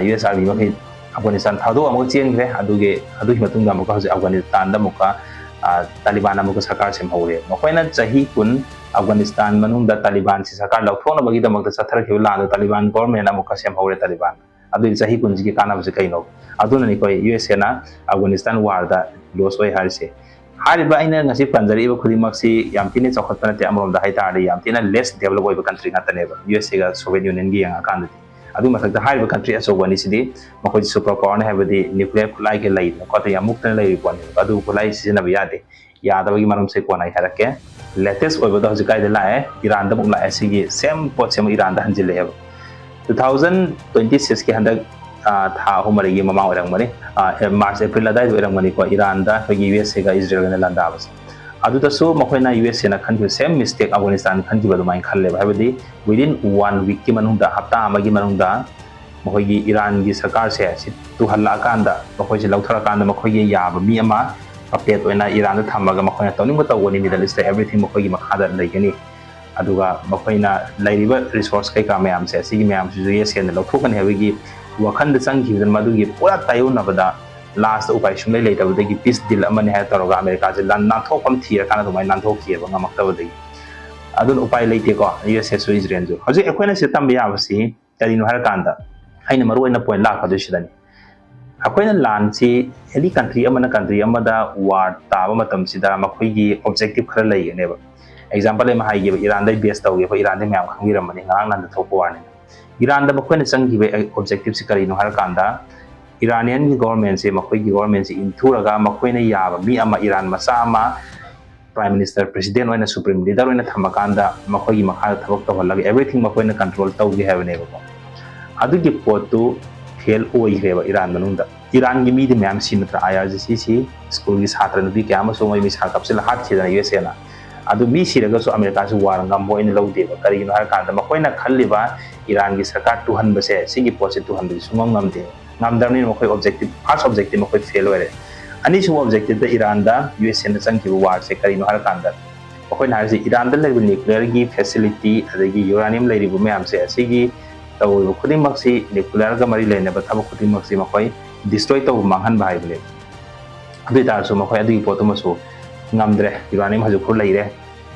ꯌꯨ ꯑꯦꯁ ꯑꯥꯔꯃꯤ ꯃꯈꯩ ꯑꯐꯒꯥꯅꯤꯁꯇꯥꯟ ꯊꯥꯗꯣꯛꯑꯃꯒ ꯆꯦꯟꯈ꯭ꯔꯦ꯫ ꯑꯗꯨꯒꯤ ꯑꯗꯨꯒꯤ ꯃꯇꯨꯡꯗ ꯑꯃꯨꯛꯀ ꯍꯧꯖꯤꯛ ꯑꯐꯒꯥꯅꯤꯁꯇꯥꯟꯗ ꯑꯃꯨꯛꯀ ꯇꯥꯂꯤꯕꯥꯟ ꯑꯃꯨꯛꯀ ꯁꯔꯀꯥꯔ ꯁꯦꯝꯍꯧꯔꯦ꯫ ꯃꯈꯣꯏꯅ ꯆꯍꯤ ꯀꯨꯟ ꯑꯐꯒꯥꯅꯤꯁꯇꯥꯟ ꯃꯅꯨꯡꯗ ꯇꯥꯂꯤꯕꯥꯟꯁꯤ ꯁꯔꯀꯥꯔ ꯂꯧꯊꯣꯛꯅꯕꯒꯤꯗꯃꯛꯇ ꯆꯠꯊꯔꯛꯈꯤꯕ ꯂꯥꯟꯗꯨ ꯇꯥꯂꯤꯕꯥꯟ ꯒꯣꯔꯃꯦꯟ ꯑꯃꯨꯛꯀ ꯁꯦꯝꯍꯧꯔꯦ꯫ ꯇꯥꯂꯤꯕꯥꯟ ꯑꯗꯨꯒꯤ ꯆꯍꯤ ꯀꯨꯟꯁꯤꯒꯤ ꯀꯥꯟꯅꯕꯁꯦ ꯀꯩꯅꯣ? ꯑꯗꯨꯅꯅꯤ ꯑꯩꯈꯣꯏ ꯌꯨ ꯑꯦꯁ ꯑꯦꯅ ꯑꯐꯒꯥꯅꯤꯁꯇꯥꯟ ꯋꯥꯔꯗ ꯂꯣꯁ ꯑꯣꯏ ꯍꯥꯏꯔꯤꯁꯦ꯫ ꯍꯥꯏꯔꯤꯕ ꯑꯩꯅ ꯉꯁꯤ ꯄꯟꯖꯔꯛꯏꯕ ꯈꯨꯗꯤꯡꯃꯛꯁꯤ ꯌꯥꯝ ꯊꯤꯅ ꯆꯥꯎꯈꯠꯄ ꯅꯠꯇꯦ, ꯑꯃꯔꯣꯝꯗ ꯍꯥꯏꯇꯥꯔꯗꯤ ꯌꯥꯝ ꯊꯤꯅ ꯂꯦꯁ ꯗꯦꯕꯂꯞ ꯑꯣꯏꯕ ꯀꯟꯇ꯭ꯔꯤ ꯉꯥꯛꯇꯅꯦꯕ ꯌꯨ ꯑꯦꯁ ꯑꯦꯒ ꯁꯣꯚꯤꯌꯦꯠ ꯌꯨꯅꯤꯌꯟꯒ ꯌꯦꯡꯉꯀꯥꯟꯗꯗꯤ꯫ ꯑꯗꯨꯒꯤ ꯃꯊꯛꯇ ꯍꯥꯏꯔꯤꯕ ꯀꯟꯇ꯭ꯔꯤ ꯑꯆꯧꯕ ꯑꯅꯤꯁꯤꯗꯤ ꯃꯈꯣꯏꯗꯤ ꯁꯨꯄꯔ ꯄꯥꯋꯔꯅꯤ ꯍꯥꯏꯕꯗꯤ ꯅ꯭ꯌꯨꯀ꯭ꯂꯤꯌꯔ ꯈꯨꯠꯂꯥꯏꯒ ꯂꯩꯗꯅ ꯈꯣꯠꯇꯅ ꯌꯥꯝ ꯃꯨꯛꯇꯅ ꯂꯩꯔꯤꯕ ꯄꯣꯠꯅꯦꯕ꯫ ꯑꯗꯨ ꯈꯨꯠꯂꯥꯏ ꯁꯤꯖꯤꯟꯅꯕ ꯌꯥꯗꯦ꯫ ꯌꯥꯗꯕꯒꯤ ꯃꯔꯝꯁꯦ ꯀꯣꯟꯅ ꯑꯩ ꯍꯥꯏꯔꯛꯀꯦ꯫ ꯂꯦꯇꯦꯁ ꯑꯣꯏꯕꯗ ꯍꯧꯖꯤꯛ ꯀꯥꯏꯗ ꯂꯥꯛꯑꯦ? ꯏꯔꯥꯟꯗ ꯑꯃꯨꯛ ꯂꯥꯛꯑꯦ꯫ ꯁꯤꯒꯤ ꯁꯦꯝ ꯄꯣꯠꯁꯦ ꯑꯃꯨꯛ ꯏꯔꯥꯟꯗ ꯍꯟꯖꯤꯜꯂꯛꯑꯦꯕ꯫ ꯇꯨ ꯊꯥꯎꯖꯟ ꯇ꯭ꯋꯦꯟꯇꯤ ꯁꯤꯛꯁꯀꯤ ꯍꯟꯗꯛ ꯊꯥ ꯑꯍꯨꯝ ꯃꯔꯤꯒꯤ ꯃꯃꯥꯡ ꯑꯣꯏꯔꯝꯒꯅꯤ, ꯃꯥꯔꯆ ꯑꯦꯄ꯭ꯔꯤꯜ ꯑꯗꯨꯋꯥꯏꯗ ꯑꯣꯏꯔꯝꯒꯅꯤꯀꯣ, ꯏꯔꯥꯟꯗ ꯑꯩꯈꯣꯏꯒꯤ ꯌꯨ ꯑꯦꯁ ꯑꯦꯒ ꯏꯖꯔꯦꯜꯒꯅ ꯂꯥꯟꯗꯥꯕꯁꯦ꯫ ꯑꯗꯨꯗꯁꯨ ꯃꯈꯣꯏꯅ ꯌꯨ ꯑꯦꯁ ꯑꯦꯅ ꯈꯟꯈꯤꯕ ꯁꯦꯝ ꯃꯤꯁꯇꯦꯛ ꯑꯐꯒꯥꯅꯤꯁꯇꯥꯟ ꯈꯟꯈꯤꯕ ꯑꯗꯨꯃꯥꯏꯅ ꯈꯜꯂꯦꯕ꯫ ꯍꯥꯏꯕꯗꯤ within one weekꯀꯤ ꯃꯅꯨꯡꯗ, ꯍꯞꯇꯥ ꯑꯃꯒꯤ ꯃꯅꯨꯡꯗ ꯃꯈꯣꯏꯒꯤ ꯏꯔꯥꯟꯒꯤ ꯁꯔꯀꯥꯔꯁꯦ ꯁꯤ ꯇꯨꯍꯜꯂꯛꯑꯀꯥꯟꯗ, ꯃꯈꯣꯏꯁꯦ ꯂꯧꯊꯔꯀꯥꯟꯗ ꯃꯈꯣꯏꯒꯤ ꯌꯥꯕ ꯃꯤ ꯑꯃ ꯄꯄꯦꯠ ꯑꯣꯏꯅ ꯏꯔꯥꯟꯗ ꯊꯝꯃꯒ ꯃꯈꯣꯏꯅ ꯇꯧꯅꯤꯡꯕ ꯇꯧꯒꯅꯤ, ꯃꯤꯗꯜ ꯏꯁꯇ ꯑꯦꯕ꯭ꯔꯤꯊꯤꯡ ꯃꯈꯣꯏꯒꯤ ꯃꯈꯥꯗ ꯂꯩꯒꯅꯤ꯫ ꯑꯗꯨꯒ ꯃꯈꯣꯏꯅ ꯂꯩꯔꯤꯕ ꯔꯤꯁꯣꯔꯁ ꯀꯩꯀꯥ ꯃꯌꯥꯝꯁꯦ, ꯑꯁꯤꯒꯤ ꯃꯌꯥꯝꯁꯤꯁꯨ ꯌꯨ ꯑꯦꯁ ꯑꯦꯅ ꯂꯧꯊꯣꯛꯀꯅꯤ ꯍꯥꯏꯕꯒꯤ ꯋꯥꯈꯜꯗ ꯆꯪꯈꯤꯕꯗꯨꯅ ꯃꯗꯨꯒꯤ ꯄꯨꯔꯥ ꯇꯥꯏꯌꯣꯟꯅꯕꯗ ꯂꯥꯁꯇ ꯎꯄꯥꯏ ꯁꯨꯡꯂꯩ ꯂꯩꯇꯕꯗꯒꯤ ꯄꯤꯁ ꯗꯤꯜ ꯑꯃꯅꯤ ꯍꯥꯏꯅ ꯇꯧꯔꯒ ꯑꯃꯦꯔꯤꯀꯥꯁꯦ ꯂꯥꯟ ꯅꯥꯟꯊꯣꯛꯐꯝ ꯊꯤꯔꯀꯥꯟꯗ ꯑꯗꯨꯃꯥꯏꯅ ꯅꯥꯟꯊꯣꯛꯈꯤꯑꯕ, ꯉꯝꯃꯛꯇꯕꯗꯒꯤ꯫ ꯑꯗꯨꯅ ꯎꯄꯥꯏ ꯂꯩꯇꯦꯀꯣ ꯌꯨ ꯑꯦꯁ ꯑꯦꯁꯨ ꯏꯖꯔꯦꯜꯁꯨ꯫ ꯍꯧꯖꯤꯛ ꯑꯩꯈꯣꯏꯅ ꯁꯤꯗ ꯇꯝꯕ ꯌꯥꯕꯁꯤ ꯀꯔꯤꯅꯣ ꯍꯥꯏꯔꯀꯥꯟꯗ, ꯑꯩꯅ ꯃꯔꯨ ꯑꯣꯏꯅ ꯄꯣꯏꯟ ꯂꯥꯛꯀꯗꯣꯏꯁꯤꯗꯅꯤ꯫ ꯑꯩꯈꯣꯏꯅ ꯂꯥꯟꯁꯤ ꯑꯦꯅꯤ ꯀꯟꯇ꯭ꯔꯤ ꯑꯃꯅ ꯀꯟꯇ꯭ꯔꯤ ꯑꯃꯗ ꯋꯥꯔ ꯇꯥꯕ ꯃꯇꯝꯁꯤꯗ ꯃꯈꯣꯏꯒꯤ ꯑꯣꯕꯖꯦꯛꯇꯤꯚ ꯈꯔ ꯂꯩꯒꯅꯦꯕ꯫ ꯑꯦꯛꯖꯥꯝꯄꯜ ꯑꯃ ꯍꯥꯏꯒꯦꯕ, ꯏꯔꯥꯟꯗꯩ ꯕꯦꯁ ꯇꯧꯒꯦ꯫ ꯑꯩꯈꯣꯏ ꯏꯔꯥꯟꯗꯩ ꯃꯌꯥꯝ ꯈꯪꯕꯤꯔꯝꯃꯅꯤ, ꯉꯔꯥꯡ ꯅꯍꯥꯟꯗ ꯊꯣꯛꯄ ꯋꯥꯔꯅꯤ꯫ ꯏꯔꯥꯟꯗ ꯃꯈꯣꯏꯅ ꯆꯪꯈꯤꯕ ꯑꯣꯕꯖꯦꯛꯇꯤꯚꯁꯤ ꯀꯔꯤꯅꯣ ꯍꯥꯏꯔꯀꯥꯟꯗ, ꯏꯔꯥꯅꯤꯌꯟꯒꯤ ꯒꯣꯚꯔꯟꯃꯦꯟꯁꯦ, ꯃꯈꯣꯏꯒꯤ ꯒꯣꯚꯔꯟꯃꯦꯟꯁꯦ ꯏꯟꯊꯨꯔꯒ ꯃꯈꯣꯏꯅ ꯌꯥꯕ ꯃꯤ ꯑꯃ, ꯏꯔꯥꯟ ꯃꯆꯥ ꯑꯃ, ꯄ꯭ꯔꯥꯏꯝ ꯃꯤꯅꯤꯁꯇꯔ, ꯄ꯭ꯔꯦꯁꯤꯗꯦꯟ ꯑꯣꯏꯅ, ꯁꯨꯄ꯭ꯔꯤꯝ ꯂꯤꯗꯔ ꯑꯣꯏꯅ ꯊꯝꯃꯀꯥꯟꯗ ꯃꯈꯣꯏꯒꯤ ꯃꯈꯥꯗ ꯊꯕꯛ ꯇꯧꯍꯜꯂꯒ everything ꯃꯈꯣꯏꯅ ꯀꯟꯇ꯭ꯔꯣꯜ ꯇꯧꯒꯦ ꯍꯥꯏꯕꯅꯦꯕꯀꯣ꯫ ꯑꯗꯨꯒꯤ ꯄꯣꯠꯇꯨ ꯐꯦꯜ ꯑꯣꯏꯈ꯭ꯔꯦꯕ ꯏꯔꯥꯟ ꯃꯅꯨꯡꯗ꯫ ꯏꯔꯥꯟꯒꯤ ꯃꯤꯗꯤ ꯃꯌꯥꯝ ꯁꯤ ꯅꯠꯇ꯭ꯔꯥ, ꯑꯥꯏ ꯑꯥꯔ ꯖꯤ ꯁꯤ ꯁꯤ ꯁ꯭ꯀꯨꯜꯒꯤ ꯁꯥꯇ꯭ꯔ ꯅꯨꯄꯤ ꯀꯌꯥ ꯑꯃꯁꯨ ꯃꯣꯏ ꯃꯤꯁꯥꯏꯜ ꯀꯥꯞꯁꯤꯜꯂ ꯍꯥꯠꯈꯤꯗꯅ ꯌꯨ ꯑꯦꯁ ꯑꯦꯅ꯫ ꯑꯗꯨ ꯃꯤ ꯁꯤꯔꯒꯁꯨ ꯑꯃꯦꯔꯤꯀꯥꯁꯤ ꯋꯥꯔ ꯉꯝꯕ ꯑꯣꯏꯅ ꯂꯧꯗꯦꯕ꯫ ꯀꯔꯤꯒꯤꯅꯣ ꯍꯥꯏꯔꯀꯥꯟꯗ ꯃꯈꯣꯏꯅ ꯈꯜꯂꯤꯕ ꯏꯔꯥꯟꯒꯤ ꯁꯔꯀꯥꯔ ꯇꯨꯍꯟꯕꯁꯦ, ꯁꯤꯒꯤ ꯄꯣꯠꯁꯦ ꯇꯨꯍꯟꯕꯁꯦ ꯁꯨꯡꯉꯝ ꯉꯝꯗꯦ꯫ ꯉꯝꯗ꯭ꯔꯕꯅꯤꯅ ꯃꯈꯣꯏ ꯑꯣꯕꯖꯦꯛꯇꯤꯚ, ꯐꯥꯔꯁ ꯑꯣꯕꯖꯦꯛꯇꯤꯚ ꯃꯈꯣꯏ ꯐꯦꯜ ꯑꯣꯏꯔꯦ꯫ ꯑꯅꯤꯁꯨꯕ ꯑꯣꯕꯖꯦꯛꯇꯤꯚꯇ ꯏꯔꯥꯟꯗ ꯌꯨ ꯑꯦꯁ ꯑꯦꯅ ꯆꯪꯈꯤꯕ ꯋꯥꯔꯁꯦ ꯀꯔꯤꯅꯣ ꯍꯥꯏꯔꯀꯥꯟꯗ, ꯃꯈꯣꯏꯅ ꯍꯥꯏꯔꯤꯁꯦ ꯏꯔꯥꯟꯗ ꯂꯩꯔꯤꯕ ꯅ꯭ꯌꯨꯀ꯭ꯂꯤꯌꯔꯒꯤ ꯐꯦꯁꯤꯂꯤꯇꯤ ꯑꯗꯒꯤ ꯌꯨꯔꯥꯅꯤꯌꯝ ꯂꯩꯔꯤꯕ ꯃꯌꯥꯝꯁꯦ ꯑꯁꯤꯒꯤ ꯇꯧꯔꯤꯕ ꯈꯨꯗꯤꯡꯃꯛꯁꯤ, ꯅ꯭ꯌꯨꯀ꯭ꯂꯤꯌꯔꯒ ꯃꯔꯤ ꯂꯩꯅꯕ ꯊꯕꯛ ꯈꯨꯗꯤꯡꯃꯛꯁꯤ ꯃꯈꯣꯏ ꯗꯤꯁꯇ꯭ꯔꯣꯏ ꯇꯧꯕ, ꯃꯥꯡꯍꯟꯕ ꯍꯥꯏꯕꯅꯦ꯫ ꯑꯗꯨ ꯑꯣꯏꯇꯥꯔꯁꯨ ꯃꯈꯣꯏ ꯑꯗꯨꯒꯤ ꯄꯣꯠꯇꯨꯃꯁꯨ ꯉꯝꯗ꯭ꯔꯦ꯫ ꯌꯨꯔꯥꯅꯤꯌꯝ ꯍꯧꯖꯤꯛ ꯈꯨꯔ ꯂꯩꯔꯦ,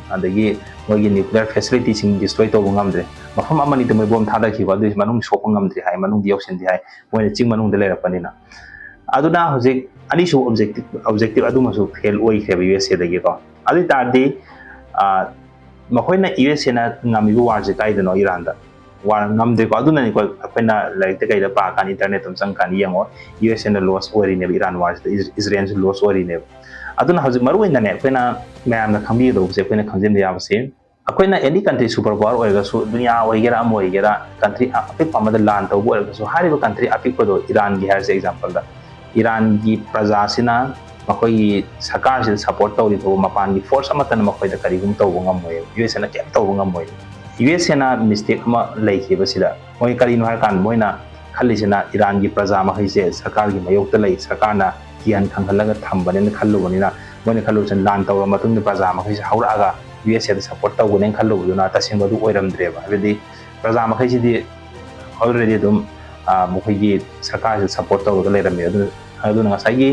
ꯑꯗꯒꯤ ꯃꯣꯏꯒꯤ ꯅ꯭ꯌꯨꯀ꯭ꯂꯤꯌꯔ ꯐꯦꯁꯤꯂꯤꯇꯤꯁꯤꯡ ꯗꯤꯁꯇ꯭ꯔꯣꯏ ꯇꯧꯕ ꯉꯝꯗ꯭ꯔꯦ꯫ ꯃꯐꯝ ꯑꯃꯅꯤꯗ ꯃꯣꯏ ꯕꯣꯝ ꯊꯥꯗꯈꯤꯕ, ꯑꯗꯨꯏꯁꯨ ꯃꯅꯨꯡ ꯁꯣꯛꯄ ꯉꯝꯗ꯭ꯔꯤ ꯍꯥꯏ, ꯃꯅꯨꯡꯗꯤ ꯌꯧꯁꯤꯟꯗ꯭ꯔꯤ ꯍꯥꯏ, ꯃꯣꯏꯅ ꯆꯤꯡ ꯃꯅꯨꯡꯗ ꯂꯩꯔꯛꯄꯅꯤꯅ꯫ ꯑꯗꯨꯅ ꯍꯧꯖꯤꯛ ꯑꯅꯤꯁꯨꯕ ꯑꯣꯕꯖꯦꯛꯇꯤꯚ, ꯑꯣꯕꯖꯦꯛꯇꯤꯚ ꯑꯗꯨꯃꯁꯨ ꯐꯦꯜ ꯑꯣꯏꯈ꯭ꯔꯦꯕ ꯌꯨ ꯑꯦꯁ ꯑꯦꯗꯒꯤꯀꯣ꯫ ꯑꯗꯨ ꯑꯣꯏꯇꯥꯔꯗꯤ, ꯑ, ꯃꯈꯣꯏꯅ, ꯌꯨ ꯑꯦꯁ ꯑꯦꯅ ꯉꯝꯃꯤꯕ ꯋꯥꯔꯁꯦ ꯀꯥꯏꯗꯅꯣ? ꯏꯔꯥꯟꯗ꯫ ꯋꯥꯔ ꯉꯝꯗ꯭ꯔꯤꯀꯣ꯫ ꯑꯗꯨꯅꯅꯤꯀꯣ ꯑꯩꯈꯣꯏꯅ ꯂꯥꯏꯔꯤꯛꯇ ꯀꯩꯗ ꯄꯥꯀꯥꯟꯗ, ꯏꯟꯇꯔꯅꯦꯠꯇ ꯑꯗꯨꯝ ꯆꯪꯀꯥꯟꯗ ꯌꯦꯡꯉꯣ, ꯌꯨ ꯑꯦꯁ ꯑꯦꯅ ꯂꯣꯁ ꯑꯣꯏꯔꯤꯅꯦꯕ ꯏꯔꯥꯟ ꯋꯥꯔꯁꯤꯗ, ꯏꯖ-, ꯏꯖꯔꯦꯜꯁꯨ ꯂꯣꯁ ꯑꯣꯏꯔꯤꯅꯦꯕ꯫ ꯑꯗꯨꯅ ꯍꯧꯖꯤꯛ ꯃꯔꯨ ꯑꯣꯏꯅꯅꯦ ꯑꯩꯈꯣꯏꯅ ꯃꯌꯥꯝꯅ ꯈꯪꯕꯤꯒꯗꯧꯕꯁꯦ, ꯑꯩꯈꯣꯏꯅ ꯈꯪꯖꯤꯟꯕ ꯌꯥꯕꯁꯦ, ꯑꯩꯈꯣꯏꯅ ꯑꯦꯅꯤ ꯀꯟꯇ꯭ꯔꯤ ꯁꯨꯄꯔ ꯄꯥꯋꯔ ꯑꯣꯏꯔꯒꯁꯨ, ꯗꯨꯅꯤꯌꯥ ꯑꯣꯏꯒꯦꯔꯥ ꯑꯃ ꯑꯣꯏꯒꯦꯔꯥ, ꯀꯟꯇ꯭ꯔꯤ ꯑꯄꯤꯛꯄ ꯑꯃꯗ ꯂꯥꯟ ꯇꯧꯕ ꯑꯣꯏꯔꯒꯁꯨ, ꯍꯥꯏꯔꯤꯕ ꯀꯟꯇ꯭ꯔꯤ ꯑꯄꯤꯛꯄꯗꯣ, ꯏꯔꯥꯟꯒꯤ ꯍꯥꯏꯔꯁꯦ ꯑꯦꯛꯖꯥꯝꯄꯜꯗ, ꯏꯔꯥꯟꯒꯤ ꯄ꯭ꯔꯖꯥꯁꯤꯅ ꯃꯈꯣꯏꯒꯤ ꯁꯔꯀꯥꯔꯁꯤꯗ ꯁꯄꯣꯔꯠ ꯇꯧꯔꯤ ꯐꯥꯎꯕ ꯃꯄꯥꯟꯒꯤ ꯐꯣꯔꯁ ꯑꯃꯠꯇꯅ ꯃꯈꯣꯏꯗ ꯀꯔꯤꯒꯨꯝꯕ ꯇꯧꯕ ꯉꯝꯃꯣꯏ, ꯌꯨ ꯑꯦꯁ ꯑꯦꯅ ꯀꯩꯝ ꯇꯧꯕ ꯉꯝꯃꯣꯏ꯫ ꯌꯨ ꯑꯦꯁ ꯑꯦꯅ ꯃꯤꯁꯇꯦꯛ ꯑꯃ ꯂꯩꯈꯤꯕꯁꯤꯗ, ꯃꯣꯏ ꯀꯔꯤꯅꯣ ꯍꯥꯏꯔꯀꯥꯟꯗ, ꯃꯣꯏꯅ ꯈꯜꯂꯤꯁꯤꯅ ꯏꯔꯥꯟꯒꯤ ꯄ꯭ꯔꯖꯥ ꯃꯈꯩꯁꯦ ꯁꯔꯀꯥꯔꯒꯤ ꯃꯥꯌꯣꯛꯇ ꯂꯩ, ꯁꯔꯀꯥꯔꯅ ꯀꯤꯍꯟ ꯈꯪꯍꯜꯂꯒ ꯊꯝꯕꯅꯦꯅ ꯈꯜꯂꯨꯕꯅꯤꯅ, ꯃꯣꯏꯅ ꯈꯜꯂꯨꯕꯁꯤꯅ ꯂꯥꯟ ꯇꯧꯔꯕ ꯃꯇꯨꯡꯗ ꯄ꯭ꯔꯖꯥ ꯃꯈꯩꯁꯦ ꯍꯧꯔꯛꯑꯒ ꯌꯨ ꯑꯦꯁ ꯑꯦꯗ ꯁꯄꯣꯔꯠ ꯇꯧꯒꯅꯦꯅ ꯈꯜꯂꯨꯕꯗꯨꯅ ꯇꯁꯦꯡꯕ ꯑꯗꯨ ꯑꯣꯏꯔꯝꯗ꯭ꯔꯦꯕ꯫ ꯍꯥꯏꯕꯗꯤ ꯄ꯭ꯔꯖꯥ ꯃꯈꯩꯁꯤꯗꯤ already ꯑꯗꯨꯝ, ꯑ, ꯃꯈꯣꯏꯒꯤ ꯁꯔꯀꯥꯔꯁꯤꯗ ꯁꯄꯣꯔꯠ ꯇꯧꯔꯒ ꯂꯩꯔꯝꯃꯦ꯫ ꯑꯗꯨꯅ ꯑꯗꯨꯅ ꯉꯁꯥꯏꯒꯤ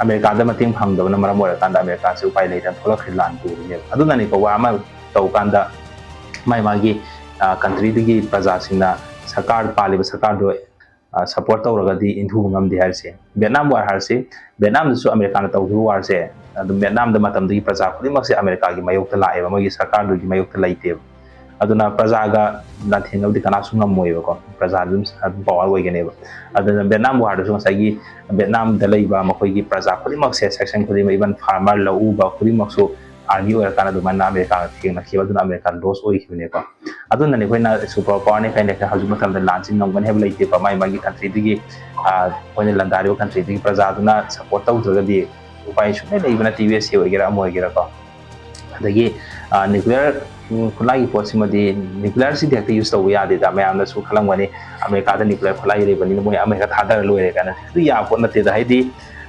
ꯑꯃꯦꯔꯤꯀꯥꯗ ꯃꯇꯦꯡ ꯐꯪꯗꯕꯅ ꯃꯔꯝ ꯑꯣꯏꯔꯀꯥꯟꯗ ꯑꯃꯦꯔꯤꯀꯥꯁꯤ ꯎꯄꯥꯏ ꯂꯩꯇꯅ ꯊꯣꯛꯂꯛꯈ꯭ꯔꯤ ꯂꯥꯟ ꯇꯨꯔꯤꯅꯦꯕ꯫ ꯑꯗꯨꯅꯅꯤꯀꯣ, ꯋꯥꯔ ꯑꯃ ꯇꯧꯀꯥꯟꯗ ꯃꯥꯏ ꯃꯥꯒꯤ ꯀꯟꯇ꯭ꯔꯤꯗꯨꯒꯤ ꯄ꯭ꯔꯖꯥꯁꯤꯡꯅ ꯁꯔꯀꯥꯔ, ꯄꯥꯜꯂꯤꯕ ꯁꯔꯀꯥꯔꯗꯨ ꯁꯄꯣꯔꯠ ꯇꯧꯔꯒꯗꯤ ꯏꯟꯊꯨꯕ ꯉꯝꯗꯦ ꯍꯥꯏꯔꯤꯁꯦ꯫ ꯚꯦꯠꯅꯥꯝ ꯋꯥꯔ ꯍꯥꯏꯔꯁꯤ, ꯚꯦꯠꯅꯥꯝꯗꯁꯨ ꯑꯃꯦꯔꯤꯀꯥꯅ ꯇꯧꯈꯤꯕ ꯋꯥꯔꯁꯦ ꯑꯗꯨꯝ ꯚꯦꯠꯅꯥꯝꯗ ꯃꯇꯝꯗꯨꯒꯤ ꯄ꯭ꯔꯖꯥ ꯈꯨꯗꯤꯡꯃꯛꯁꯦ ꯑꯃꯦꯔꯤꯀꯥꯒꯤ ꯃꯥꯌꯣꯛꯇ ꯂꯥꯛꯑꯦꯕ, ꯃꯣꯏꯒꯤ ꯁꯔꯀꯥꯔꯗꯨꯒꯤ ꯃꯥꯌꯣꯛꯇ ꯂꯩꯇꯦꯕ꯫ ꯑꯗꯨꯅ ꯄ꯭ꯔꯖꯥꯒ ꯂꯥꯟꯊꯦꯡꯅꯕꯗꯤ ꯀꯅꯥꯁꯨ ꯉꯝꯃꯣꯏꯕꯀꯣ, ꯄ꯭ꯔꯖꯥ ꯑꯗꯨꯝ, ꯑꯗꯨꯝ ꯄꯋꯥꯔ ꯑꯣꯏꯒꯅꯦꯕ꯫ ꯑꯗꯨꯅ ꯚꯦꯠꯅꯥꯝ ꯋꯥꯔꯗꯁꯨ ꯉꯁꯥꯏꯒꯤ ꯚꯦꯠꯅꯥꯝꯗ ꯂꯩꯕ ꯃꯈꯣꯏꯒꯤ ꯄ꯭ꯔꯖꯥ ꯈꯨꯗꯤꯡꯃꯛꯁꯦ, ꯁꯦꯛꯁꯟ ꯈꯨꯗꯤꯡꯃꯛ, ꯏꯚꯟ ꯐꯥꯔꯃꯔ, ꯂꯧ ꯎꯕ ꯈꯨꯗꯤꯡꯃꯛꯁꯨ ꯑꯥꯔꯃꯤ ꯑꯣꯏꯔꯀꯥꯟꯗ ꯑꯗꯨꯃꯥꯏꯅ ꯑꯃꯦꯔꯤꯀꯥꯒ ꯊꯦꯡꯅꯈꯤꯕ, ꯑꯗꯨꯅ ꯑꯃꯦꯔꯤꯀꯥ ꯂꯣꯁ ꯑꯣꯏꯈꯤꯕꯅꯦꯀꯣ꯫ ꯑꯗꯨꯅꯅꯦ ꯑꯩꯈꯣꯏꯅ ꯁꯨꯄꯔ ꯄꯋꯥꯔꯅꯤ ꯀꯥꯏꯅ ꯂꯩꯈ꯭ꯔꯦ꯫ ꯍꯧꯖꯤꯛ ꯃꯇꯝꯗ ꯂꯥꯟꯁꯤ ꯉꯝꯒꯅꯤ ꯍꯥꯏꯕ ꯂꯩꯇꯦꯀꯣ꯫ ꯃꯥꯏ ꯃꯥꯒꯤ ꯀꯟꯇ꯭ꯔꯤꯗꯨꯒꯤ, ꯑꯩꯈꯣꯏꯅ ꯂꯥꯟꯗꯥꯔꯤꯕ ꯀꯟꯇ꯭ꯔꯤꯗꯨꯒꯤ ꯄ꯭ꯔꯖꯥꯗꯨꯅ ꯁꯄꯣꯔꯠ ꯇꯧꯗ꯭ꯔꯒꯗꯤ ꯎꯄꯥꯏ ꯁꯨꯡꯂꯩ ꯂꯩꯕ ꯅꯠꯇꯦ, ꯌꯨ ꯑꯦꯁ ꯑꯦ ꯑꯣꯏꯒꯦꯔꯥ ꯑꯃ ꯑꯣꯏꯒꯦꯔꯥꯀꯣ꯫ ꯑꯗꯒꯤ ꯅ꯭ꯌꯨꯀ꯭ꯂꯤꯌꯔ ꯈꯨꯠꯂꯥꯏꯒꯤ ꯄꯣꯠꯁꯤꯃꯗꯤ, ꯅ꯭ꯌꯨꯀ꯭ꯂꯤꯌꯔꯁꯤꯗꯤ ꯍꯦꯛꯇ ꯌꯨꯁ ꯇꯧꯕ ꯌꯥꯗꯦꯗ꯫ ꯃꯌꯥꯝꯅꯁꯨ ꯈꯜꯂꯝꯒꯅꯤ, ꯑꯃꯦꯔꯤꯀꯥꯗ ꯅ꯭ꯌꯨꯀ꯭ꯂꯤꯌꯔ ꯈꯨꯠꯂꯥꯏ ꯂꯩꯕꯅꯤꯅ ꯃꯣꯏ ꯑꯃ ꯍꯦꯛꯇ ꯊꯥꯗꯔ ꯂꯣꯏꯔꯦ ꯀꯥꯏꯅ꯫ ꯑꯗꯨ ꯌꯥꯕ ꯄꯣꯠ ꯅꯠꯇꯦꯗ꯫ ꯍꯥꯏꯗꯤ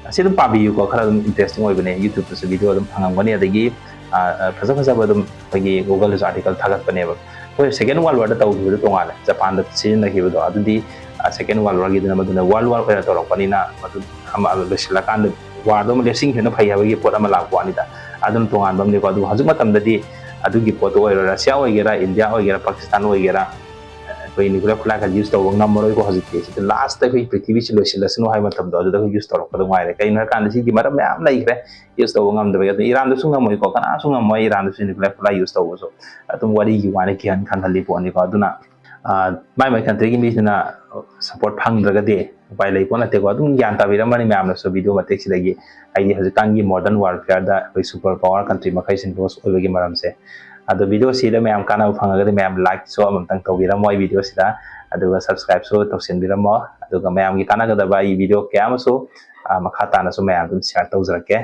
ꯑꯁꯤ ꯑꯗꯨꯝ ꯄꯥꯕꯤꯌꯨꯀꯣ, ꯈꯔ ꯑꯗꯨꯝ ꯏꯟꯇꯔꯦꯁꯇꯤꯡ ꯑꯣꯏꯕꯅꯦ꯫ ꯌꯨꯇ꯭ꯌꯨꯕꯇꯁꯨ ꯚꯤꯗꯤꯑꯣ ꯑꯗꯨꯝ ꯐꯪꯉꯝꯒꯅꯤ, ꯑꯗꯒꯤ ꯐꯖ ꯐꯖꯕ ꯑꯗꯨꯝ ꯑꯩꯈꯣꯏꯒꯤ ꯒꯨꯒꯜꯗꯁꯨ ꯑꯥꯔꯇꯤꯀꯜ ꯊꯥꯒꯠꯄꯅꯦꯕ꯫ ꯑꯩꯈꯣꯏ ꯁꯦꯀꯦꯟ ꯋꯥꯔꯜ ꯋꯥꯔꯗ ꯇꯧꯈꯤꯕꯗꯣ ꯇꯣꯉꯥꯜꯂꯦ, ꯖꯄꯥꯟꯗ ꯁꯤꯖꯤꯟꯅꯈꯤꯕꯗꯣ꯫ ꯑꯗꯨꯗꯤ ꯁꯦꯀꯦꯟ ꯋꯥꯔꯜ ꯋꯥꯔꯒꯤꯗꯨꯅ ꯃꯗꯨꯅ ꯋꯥꯔꯜ ꯋꯥꯔ ꯑꯣꯏꯅ ꯇꯧꯔꯛꯄꯅꯤꯅ, ꯃꯗꯨ ꯂꯣꯏꯁꯤꯜꯂꯀꯥꯟꯗ ꯋꯥꯔꯗꯣ ꯑꯃ ꯂꯦꯞꯁꯤꯟꯈꯤꯕꯅ ꯐꯩ ꯍꯥꯏꯕꯒꯤ ꯄꯣꯠ ꯑꯃ ꯂꯥꯛꯄ ꯋꯥꯅꯤꯗ꯫ ꯑꯗꯨꯅ ꯇꯣꯉꯥꯟꯕ ꯑꯃꯅꯤꯀꯣ꯫ ꯑꯗꯨꯕꯨ ꯍꯧꯖꯤꯛ ꯃꯇꯝꯗꯗꯤ ꯑꯗꯨꯒꯤ ꯄꯣꯠꯇꯣ ꯑꯣꯏꯔꯣ, ꯔꯁꯤꯌꯥ ꯑꯣꯏꯒꯦꯔꯥ, ꯏꯟꯗꯤꯌꯥ ꯑꯣꯏꯒꯦꯔꯥ, ꯄꯥꯀꯤꯁꯇꯥꯟ ꯑꯣꯏꯒꯦꯔꯥ, ꯑꯩꯈꯣꯏ ꯅ꯭ꯌꯨꯀ꯭ꯂꯤꯌꯔ ꯈꯨꯠꯂꯥꯏ ꯈꯔ ꯌꯨꯁ ꯇꯧꯕ ꯉꯝꯃꯔꯣꯏꯀꯣ꯫ ꯍꯧꯖꯤꯛꯇꯤ ꯁꯤꯗ ꯂꯥꯁꯇ ꯑꯩꯈꯣꯏ ꯄ꯭ꯔꯤꯊꯤꯕꯤꯁꯤ ꯂꯣꯏꯁꯤꯜꯂꯁꯅꯨ ꯍꯥꯏꯕ ꯃꯇꯝꯗꯣ ꯑꯗꯨꯗ ꯑꯩꯈꯣꯏ ꯌꯨꯁ ꯇꯧꯔꯛꯄꯗ ꯉꯥꯏꯔꯦ꯫ ꯀꯩꯒꯤꯅꯣ ꯍꯥꯏꯔꯀꯥꯟꯗ ꯁꯤꯒꯤ ꯃꯔꯝ ꯃꯌꯥꯝ ꯂꯩꯈ꯭ꯔꯦ ꯌꯨꯁ ꯇꯧꯕ ꯉꯝꯗꯕꯒꯤ꯫ ꯑꯗꯨ ꯏꯔꯥꯟꯗꯁꯨ ꯉꯝꯃꯣꯏꯀꯣ, ꯀꯅꯥꯁꯨ ꯉꯝꯃꯣꯏ ꯏꯔꯥꯟꯗꯁꯨ ꯅ꯭ꯌꯨꯀ꯭ꯂꯤꯌꯔ ꯈꯨꯠꯂꯥꯏ ꯌꯨꯁ ꯇꯧꯕꯁꯨ꯫ ꯑꯗꯨꯝ ꯋꯥꯔꯤꯒꯤ ꯋꯥꯅꯤ, ꯀꯤꯍꯟ ꯈꯪꯍꯜꯂꯤ ꯄꯣꯠꯅꯤꯀꯣ꯫ ꯑꯗꯨꯅ ꯃꯥꯏ ꯃꯥꯏ ꯀꯟꯇ꯭ꯔꯤꯒꯤ ꯃꯤꯁꯤꯅ ꯁꯄꯣꯔꯠ ꯐꯪꯗ꯭ꯔꯒꯗꯤ ꯎꯄꯥꯏ ꯂꯩ ꯄꯣꯠ ꯅꯠꯇꯦꯀꯣ꯫ ꯑꯗꯨꯝ ꯒ꯭ꯌꯥꯟ ꯇꯥꯕꯤꯔꯝꯃꯅꯤ ꯃꯌꯥꯝꯅꯁꯨ ꯚꯤꯗꯤꯑꯣ ꯃꯇꯦꯛꯁꯤꯗꯒꯤ꯫ ꯍꯥꯏꯗꯤ ꯍꯧꯖꯤꯛꯀꯥꯟꯒꯤ ꯃꯣꯗꯔꯟ ꯋꯥꯔꯐꯤꯌꯔꯗ ꯑꯩꯈꯣꯏ ꯁꯨꯄꯔ ꯄꯋꯥꯔ ꯀꯟꯇ꯭ꯔꯤ ꯃꯈꯩꯁꯤ ꯂꯣꯁ ꯑꯣꯏꯕꯒꯤ ꯃꯔꯝꯁꯦ꯫ ꯑꯗꯣ ꯚꯤꯗꯤꯑꯣꯁꯤꯗ ꯃꯌꯥꯝ ꯀꯥꯟꯅꯕ ꯐꯪꯉꯒꯗꯤ ꯃꯌꯥꯝ ꯂꯥꯏꯛꯁꯨ ꯑꯃꯨꯛꯇꯪ ꯇꯧꯕꯤꯔꯝꯃꯣ ꯑꯩ ꯚꯤꯗꯤꯑꯣꯁꯤꯗ, ꯑꯗꯨꯒ ꯁꯕꯁꯀ꯭ꯔꯥꯏꯕꯁꯨ ꯇꯧꯁꯤꯟꯕꯤꯔꯝꯃꯣ꯫ ꯑꯗꯨꯒ ꯃꯌꯥꯝꯒꯤ ꯀꯥꯟꯅꯒꯗꯕ ꯑꯩ ꯚꯤꯗꯤꯑꯣ ꯀꯌꯥ ꯑꯃꯁꯨ ꯃꯈꯥ ꯇꯥꯅꯁꯨ ꯃꯌꯥꯝ ꯑꯗꯨꯝ ꯁꯤꯌꯥꯔ ꯇꯧꯖꯔꯛꯀꯦ꯫